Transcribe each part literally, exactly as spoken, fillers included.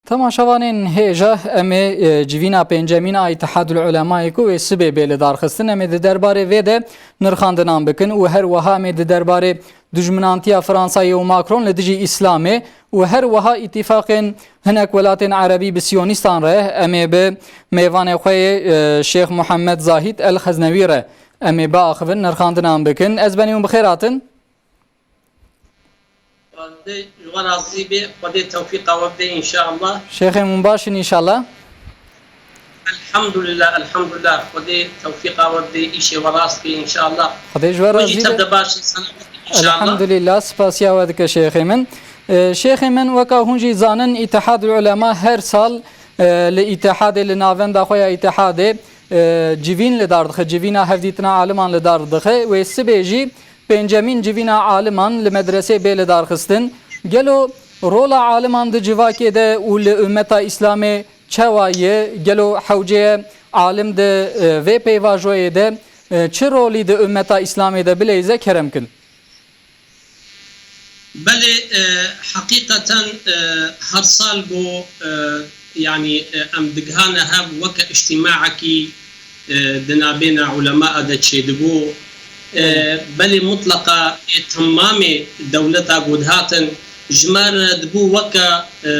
Temaşevanên hêja, em ê, e, civîna pêncemîn a Îtihadul Ulemayê ku wê sibê bê li darxistin, em ê di derbarê vê de nirxandinan bikin û her wiha em ê di derbarê dijminantiya Fransayê û Macron li dijî Îslamê û her wiha îtîfaqên hinek welatên Erebî bi Siyonîstan re em ê bi mêvanê xwe yê, e, Şêx Muhammed Zahîd El Xeznewî re em ê biaxivin, nirxandinan bikin. Ez benî hûn bi xêr hatin. Xwedê ji we razî be, Xwedê tewfîqa we bide înşallah. Şêxê min baş in înşallah. Elhamdulillah, elhamdulillah. Xwedê tewfîqa we bide, îşê we rast be înşallah. Xwedê ji we razî be. Tev de baş in, selamet in înşallah. Elhamdulillah, spasiya we dike şêxê min. Ee, şêxê min, weka hûn jî zanin, Îtihadul Ulema her sal, e, li Îtihadê, li navenda xwe ya Îtihadê, e, civîn li dar dixe, civîna hevdîtina aliman li dar dixe. Wê sibê jî pêncemîn civîna aliman li medresê bê li darxistin. Gelo rola aliman di civakê de û li ummeta Îslamê çawa ye? Gelo hewce ye alim di, e, vê pêvajoyê de, e, çi rolî di ummeta Îslamê de bileyze? Kerem kin. Belê, e, heqîqeten, e, her sal ku, e, yanî, e, em digihane hev weke îctîmaekî, e, di nabêna ulemaa de çêdibû. E, belê mutleqa ê temamê dewleta ku dihatin ji me re dibû weke, e,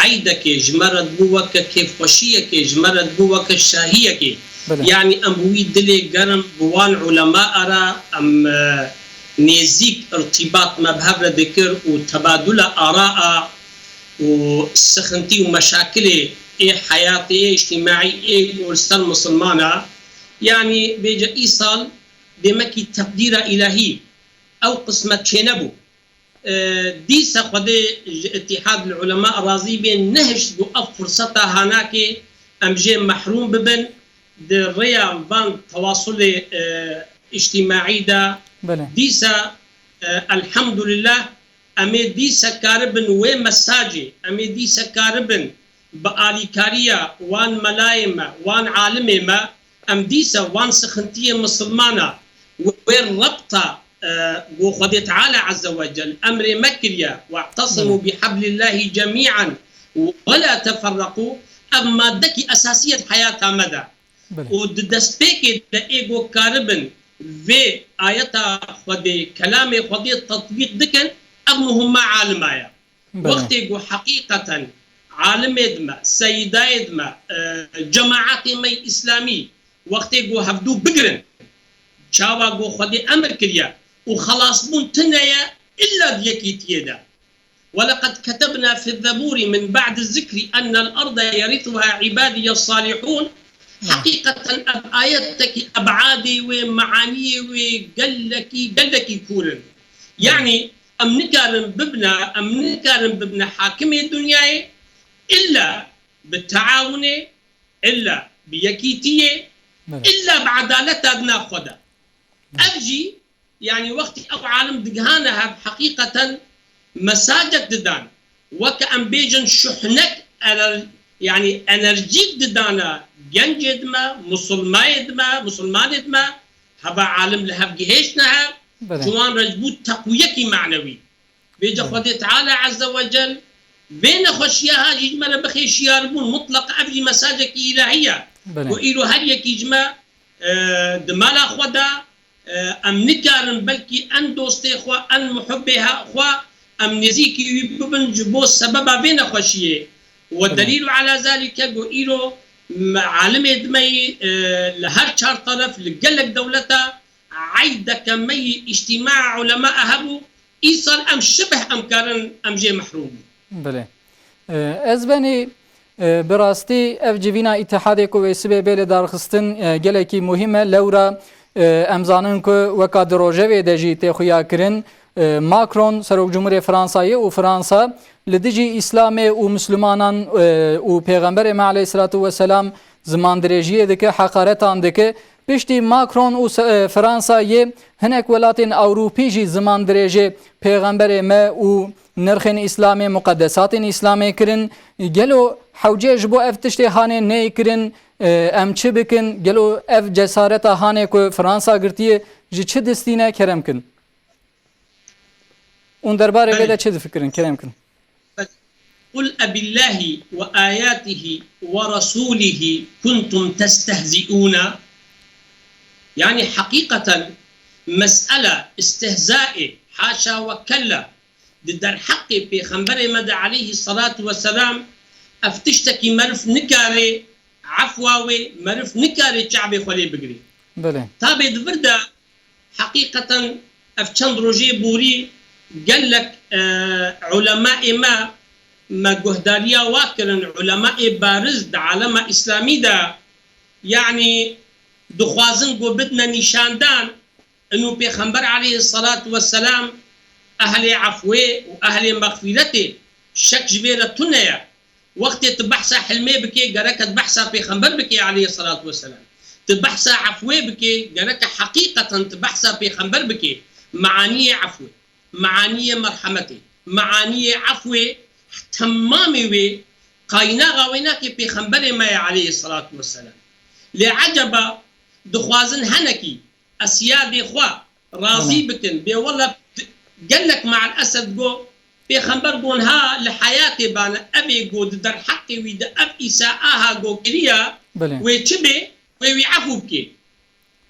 eydekê, ji me re dibû weke kêfxweşiyekê, ji me re dibû weke şahiyekê. Belê. Yanî em bi wî dilê germ bi wan ulemaa re em, e, nêzîk irtîbat me bi hev re dikir û tebadula araa û sixintî û meşakilê ê heyatê, ê îctîmaî ê ku li ser misilmana, yanî bêje îsal demekî teqdîra îlahî ew qismet çênebû. E, dîsa Xwedê ji Îtîhad li Ulema razî bê nehişt ku ev furseta hanakê em jê mehrûm bibin di rêya van tewasulê, e, îctîmaî de. Belê. Dîsa, e, elhamdulillah, em ê dîsa karibin wê mesajê, em ê dîsa karibin bi alîkariya wan melayê me, wan alimê me, em dîsa wan sixintiyê misilmana wê rebta, e, ku Xwedê Teala Azze ve Cel emrê me kiriye, "We'tesimu bi hablillahi cemî'an ve la teferreqû", ev maddekî esasî ye di heyata me de. Belê. Û di destpêkê de ê ku karibin vê ayeta Xwedê, kelamê Xwedê tetbîq dikin, ev muhimma alima ye. Belê. Wextê ku heqîqeten alimê di me, seyîdayê di me, e, cemaetê me yê îslamî, wextê ku hevdû bigirin, çawa ku Xwedê emir kiriye û xelasbûn tune ye illa di yekîtiyê de. "ولقد كتبنا في الزبور من بعد الذكر أن الأرض يرثها عبادي الصالحون." Heqîqeten ev ayetekî ebadê wê, meaniyê wê gelekî, gelekî kûr in. Yanî em nikarin bibine, em nikarin bibine hakimê dinyayê illa bi teawunê, illa bi yekîtiyê, Belê. illa bi edaleta di nav xwe de. Belê. Ev jî, yanî wextî ew alim digihane hev, heqîqeten mesajek didan. Weke em bêjin şuhnek ener-, yanî enerjîk didane gencê di me, musulmayê di me, musulmanê di me, heva alim li hev gihêştine hev, Belê. ji wan re ji bo teqwiyekî manewî. Bêje Belê. Xwedê Teala Azze ve Cel vê nexweşiya ha jî ji me re bixê şiyarbûn, mutlaq ev jî mesajekî îlahî ye. Belê. Ku îro her yekî ji me, e, di mala xwe de, e, em nikarin belkî en dostê xwe, en muhibbê he-, xwe, em nêzîkî wî bibin ji bo sebeba vê nexweşiyê. We Belê. delîl û ala zalîke ku îro me alimê di me yî, e, li her çar teref, li gelek dewleta eydeke me yî îctîmaa ulemaa hebû, îsal em şibih em karin em jê mehrûm bûn. Belê. E, ez benî, e, bi rastî ev civîna îtihadê ku wê sibê bê li darxistin, e, gelekî muhîm e. Lewra, e, em zanin ku weka di rojevê de jî tê xuyakirin, e, Macron, Serokcumhurê Fransayê û Fransa li dijî Îslamê û Mislimanan, e, û Pêxemberê me aleyhisselatu vesselam zimandirêjiyê dike, heqaretan dike. Piştî Macron û se-, e, Fransa yê hinek welatên Ewropî jî zimandirêjê Pêxemberê me û nirxên Îslamê, muqedesatên Îslamê kirin. Gelo hewce ji bo ev tiştê hanê neyê kirin, e, em çi bikin? Gelo ev cesareta hanê ku Fransa girtiye ji çi distîne? Kerem kin. Hûn derbarê vê Belê. de çi difikirin? Kerem kin. Belê. قل أبالله وآياته ورسوله كنتم تستهزئون. Yani heqîqeten mesele istihzaê, haşa ve kella, di derheqê Pêxemberê me de aleyhî salatu ve selam, ev tiştekî meriv nikare efwa wê, meriv nikare çavê xwe lê bigirê. Belê. Tabê di vir de heqîqeten ev çend rojê borî gelek, e, ulemaê me, me guhdariya wa kirin, ulemaê bariz di alema îslamî de, yanî dixwazin ku bidine nîşandan, inu Pêxember aleyhissalatu vesselam ehlê efwê û ehlê mexfîretê, şek ji vê re tune ye. Wextê tu behsa hilmê bikê, gereke tu behsa Pêxember bikê aleyhissalatu vesselam. Tu behsa efwê bikê, gereke heqîqeten tu behsa Pêxember bikê. Meaniyê efwê, meaniyê merhemetê, meaniyê efwê temamê wê qaynaxa wê nake Pêxemberê me ye aleyhissalatu vesselam. Lê eceba dixwazin henekî esiyadê xwe razî Belê. bikin. Bê wele gelek me'el esef go Pêxember gon ha li heyatê bane, evê go di derheqê wî de ev îsa aha go kiriya, Belê. wê çi bê, wê wî efû bikê.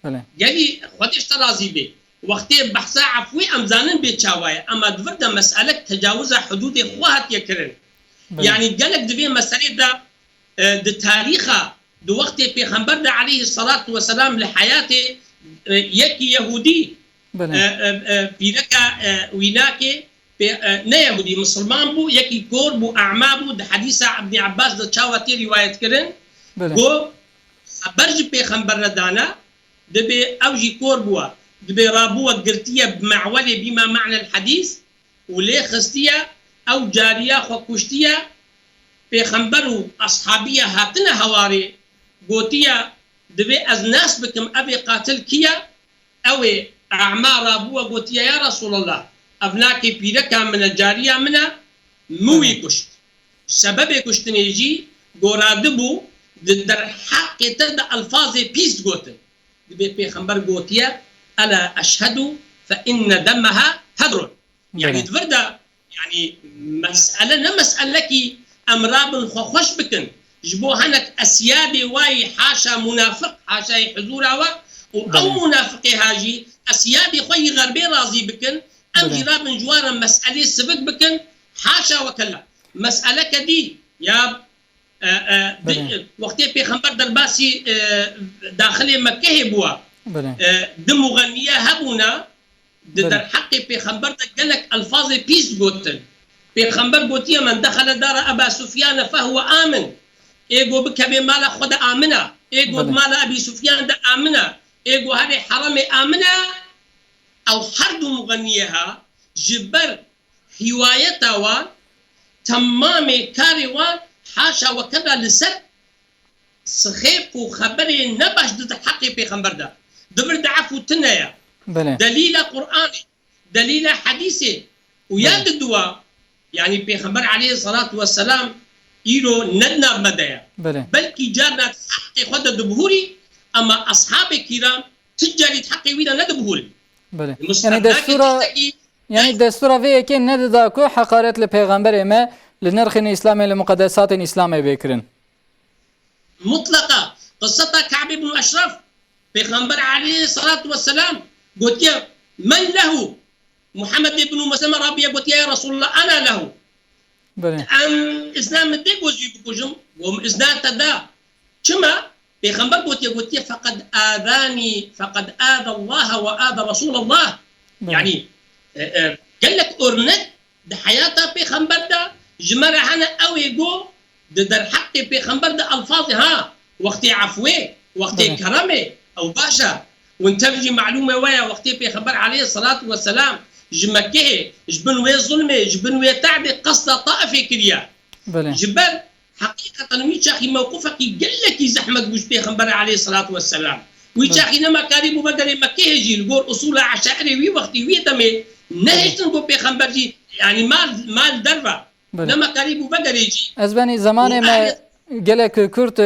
Belê. Gelî Xwedê ji te razî bê. Wextê behsa efwê em zanin bê çawa ye, ema di vir de meselek tecawiza hudûdê xwe hatiye kirin. Belê. Yanî gelek di vê meselê de e, di tarîxa, di wextê Pêxember de aleyhissalatu vesselam li heyatê, e, yekî Yehûdî, Belê. e, e, e, pîreka, e, wînakê, pê-, e, ne Yehûdî, misilman bû, yekî kor bû, ema bû, di hedîsa Ibnî Abbas de çawa tê rîwayet kirin, Belê. ku xeber ji Pêxember re dane, dibê ew jî kor bûwa, dibê rabûwa girtiye bi me'welê bîma me'nel hedîs, û lê xistiye, ew cariya xwe kuştiye, Pêxember û eshabiye hatine hewarê, gotiye, divê ez nas bikim, ev ê qatil kî ye? Ew ê ema rabû we gotiye, ya Resulallah, ev nakê pîreka min e, cariya min e, min wî Belê. kuşt. Sebebê kuştinê jî goradibû, di derheqê te de elfazê pîs gotin. Dibê Pêxember gotiye, "Ela eşhedu fe inne demeha hedrun." Yani Belê. di vir de, yani mesele ne meselekî em rabin xwe xweş bikin. Ji bo henek esiyadê wayî haşa munafiq, haşayê huzura we û ew Belê. munafiqê ha jî esiyadê xwe yî xerbê razî bikin. Em Belê. jî rabin ji wan re meselê sivik bikin. Haşa we kella. Meseleke dî ya E, e, di, Belê. e, wextê Pêxember derbasî, e, daxilê Mekkehê bûwa, Belê. e, di muxeniye hebûna, di Belê. derheqê Pêxember de gelek elfazê pîs gotin. Pêxember gotiye, "Men dexele dara Eba Sufyane fehuwe amin." Ê go bikeve mala xwe de amina. Ê go Belê. mala Ebî Sufyan de amina. Ê go herê heremê amina. Ew her du muxeniye ha ji ber hiwayeta wan, temamê karê wan haşa we keda li ser sixêf û xeberê nebaş di heqê Pêxember de. Di vir de efû tune ye. Belê. Delîla Qur'anê, delîla hedîsê û ya Belê. di dua, yanî Pêxember aleyhissalatu vesselam îro ne di nav me de ye. Belê. Belkî carna di heqê xwe de dibihûrî, ema eshabê kîram tu carî di heqê wî de nedibihûrî. Belê. Mustehna Yani destûra, tiştekî yani destûra vê yekê nedida ku heqaret li pêxemberê me, li nirxên Îslamê, li muqedesatên Îslamê bê kirin. Mutleqa. Qiseta Ka'b ibn Eşref, Pêxember aleyhissalatu vesselam gotiye, "Men lehu?" Muhammed ibn Mesleme rabiye gotiye, "Ya Resulallah, ana lehu." Belê. Em izna min dê ku ez wî bikujim, got, "Min izna te da." Çima? Pêxember gotiye, gotiye, "Feqed azani, feqed aza Allah ve aza Resulallah." Belê. Yani, e, e, gelek örnek di heyata Pêxember de ji me re hene, ew ê go di derheqê Pêxember de elfazê ha, wextê efwê, wextê Belê. keremê, ew baş e. Hûn tev jî malûmê we ye, wextê Pêxember aleyhissalatu vesselam ji Mekkehê, ji bin wê zulmê, ji bin wê te'bê qesda Taifê kiriye. Belê. Ji ber heqîqeten wî çaxî mewqifekî gelekî zehmet bû ji Pêxemberê aleyhissalatu vesselam. Wî Belê. çaxî nema karî bû vegerê Mekkehê jî, li gor usûla eşairê wî wextî, wî demê nehêştin ku Pêxember jî, yanî mal, mal derve. Belê. Nema karî bû vegerê jî. Ez benî zemanê Û me ehlê gelek kurt, e,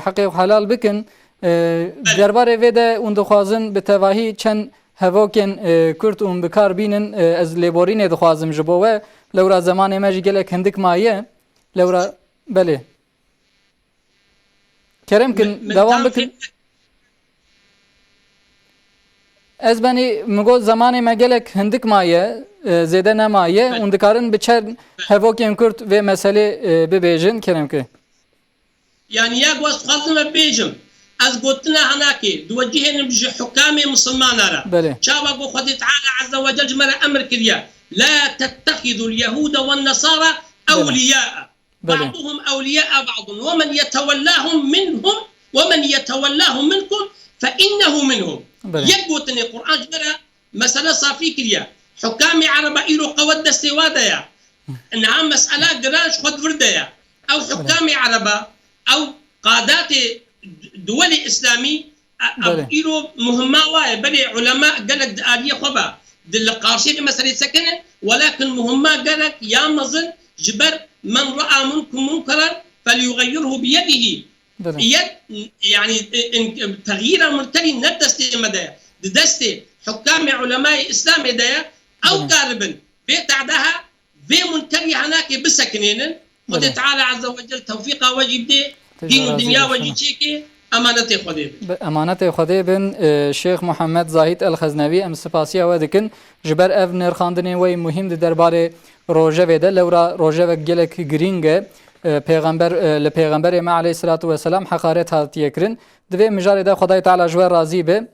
heqê xwe helal bikin. E, Belê. derbarê vê de hûn dixwazin bi tevahî çend hevokên, e, kurt hûn bi kar bînin, e, ez lêborînê dixwazim ji bo we. Lewra zemanê me jî gelek hindik maye. Lewra, belê. Kerem kin, Me- me- dewam tam bikin. Fê- Ez benî, min got, zemanê me gelek hindik maye, e, zêde nemaye. Belê. Hûn dikarin bi çend hevokên kurt vê meselê, e, bibêjin, kerem ki. Yani ya ku ez dixwazim ve bêjim, ez gotina hanakê diwecihênim ji hukamê misilmana re. Belê. Çawa ku Xwedê Teala Azze ve Cel ji me re emir kiriye, "La tettexidul Yehude ve Nesara Belê. Ewliyaa." Belê. "Ba'duhum ewliyaa ba'dun ve men yetewellahum minhum ve men yetewellahum minkum fe innehu minhum." Belê. Yek gotinê Qur'an ji me re mesele safî kiriye. Hukamê Ereba îro qewet destê wa de ye. Niha mesele giran ji xwe di vir de ye. Ew Belê. Hukamê Ereba, ew qadatê duwelê Îslamî, e, ev Belê. Îro muhimma wa ye. Belê ulema gelek di aliyê xwe ve di li qarşê vê meselê sekinin, welakin muhimma gelek ya mezin ji ber "Men ra'a minkum munkeran felyughayyirhu biyedihi." Belê. Yek, yani, e, e, texyîra munkerî ne destê me de ye. Di destê hukamê ulemayê Îslamê de ye. Ew Belê. Karibin vê tehdeha, vê munkerî hanakê bisekinênin. Xwedê Belê. Teala Azze ve Cel tewfîqa we jî bidê, Tê din û razî dinya be we jî inşallah. Çêkê, emanetê Xwedê bin. Bi emanetê Xwedê bin, e, Şêx Muhammed Zahid El Xeznevî, em spasiya we dikin. Ji ber ev nirxandinên we yê muhîm di derbarê rojevê de, lewra rojevek gelek girîng e. E, pêxember, e, li pêxemberê me aleyhisselatu vesselam heqaret hatiye kirin. Di vê mijarê de Xwedayê Teala ji we razî be.